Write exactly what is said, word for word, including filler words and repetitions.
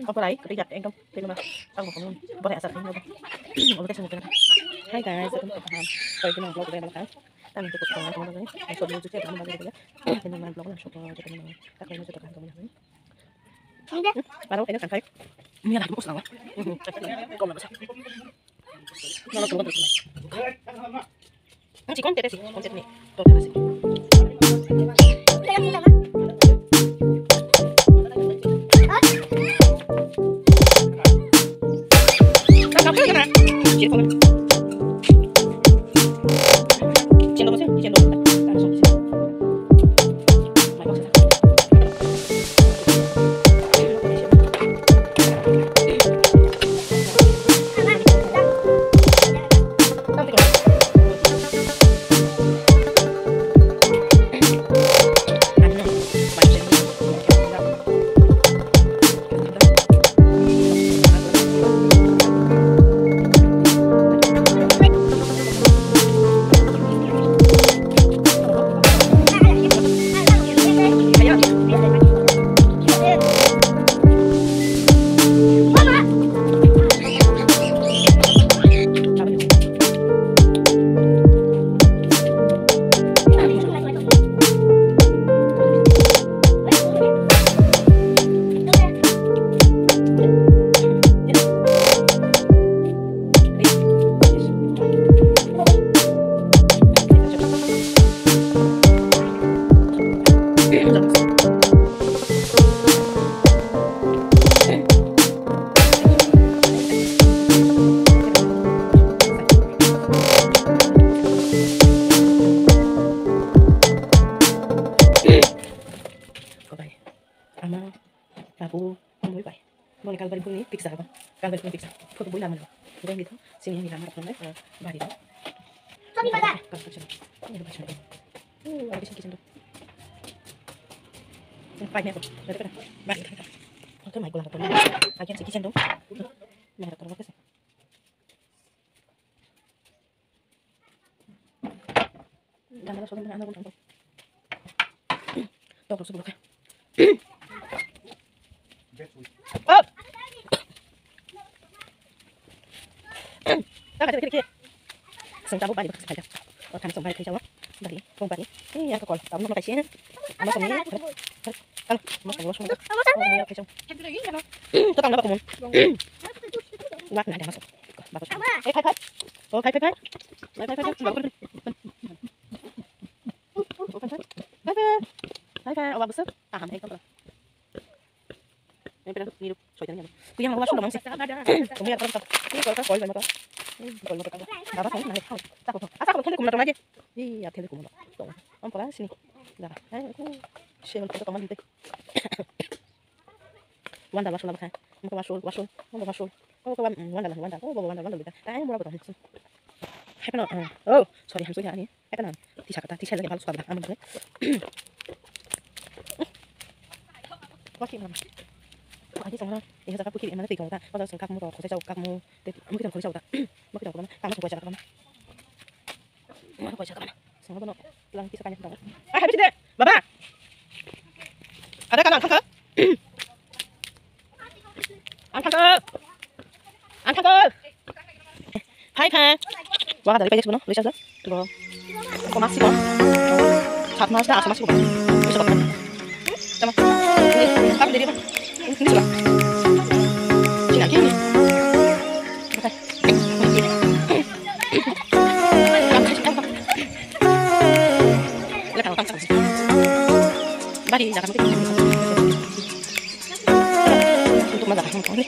Operai, ketiga, ekdom, tengah, tang bokong, bore asar, tengah, oke, semua kena. Hai guys, welcome to Kaham. Koi kena vlog udah makan. Tang itu kutu tengah, tengah, tengah. Ekor dulu cuci, tengah, tengah, tengah. Ini main vlog langsung ke, jadi, tak lain cuci, tengah, tengah, tengah. Baru ini tangkai. Ini lagi mus lawan. Kau nggak bisa. Ang si Konte, si Konte ni. Konte si. Kobai. Ama, babu, mui bai. Boni kalbari buni pizza ba. Kalbari buni pizza. Photo bui lamani. Bui ni sini ni lama rok nai. Bari ba. Kami pada. Kalbari buni. Ini ba chai. Hmm, ada sini kisan tu. Pai ni aku. Ada kan? Bari. Oke, mai kulang tu. Agen si kisan tu. Mai rok tu. Dana sodan dana anagun tangkol. Tok rok sebelok. Oh. Tok aja kiri kiri. Sengkabo bari baksa kaya. Oh, kami sombari kaya. Bari, kong bari. Ini yang kekol. Kamu mau kasih? Ano kami? Kalau mau kasih. Oh, mau kasih. Tetap nggak kamu. Wah, nggak ada masuk. Bagus. Eh, hai, hai. Oh, hai, hai, hai. Hai, hai, hai. Bagus. Hai, hai. Hai, hai. Oh, bagus. Tahan, hai, kamu. Yang pernah ngirup, soy tanya. Kuya mau masuk dong, sih. Kamu yang pernah. Ini kalau kau kol banget. Ini kol banget. Baba, kamu mana? Kau. Tak apa. Asal kamu tadi kumna lagi. Iya, tadi kumna. Tuh. Om pala sini. Dah. Eh, aku. Siapa tuh teman itu? Wanda wasul apa? Muka wasul, wasul, muka wasul. Oh, kawan, mm, wanda lah, wanda. Oh, bawa wanda, wanda beda. Tanya mula betul. Hai, kenal. Oh, sorry, hamsu ya ni. Hai, kenal. Tisa kata, tisa lagi balas sudah. Aman, betul. Wasi, aman. Wah, ini sama. Ini saya kapu kiri, mana tiga kata. Kalau saya kamu, kalau saya jauh kamu, mungkin kalau saya jauh tak. Mungkin kalau kamu, kamu suka jalan kamu. Ano ko siya ka na? Sanga bono lang kisa kanya tong. Ay, habi sini. Baba. Ada kan angkang ka? Angkang ka? Angkang ka? Hai, hai. Wah, dari pajak bono, Lisa. Go. Ko masih ko. Saat mas dah, masih ko. Bisa ko. Tama. Ini, kamu dari apa? Ini sudah. Sini, akhirnya. Bye. Bari jaga mungkin untuk masak mungkin.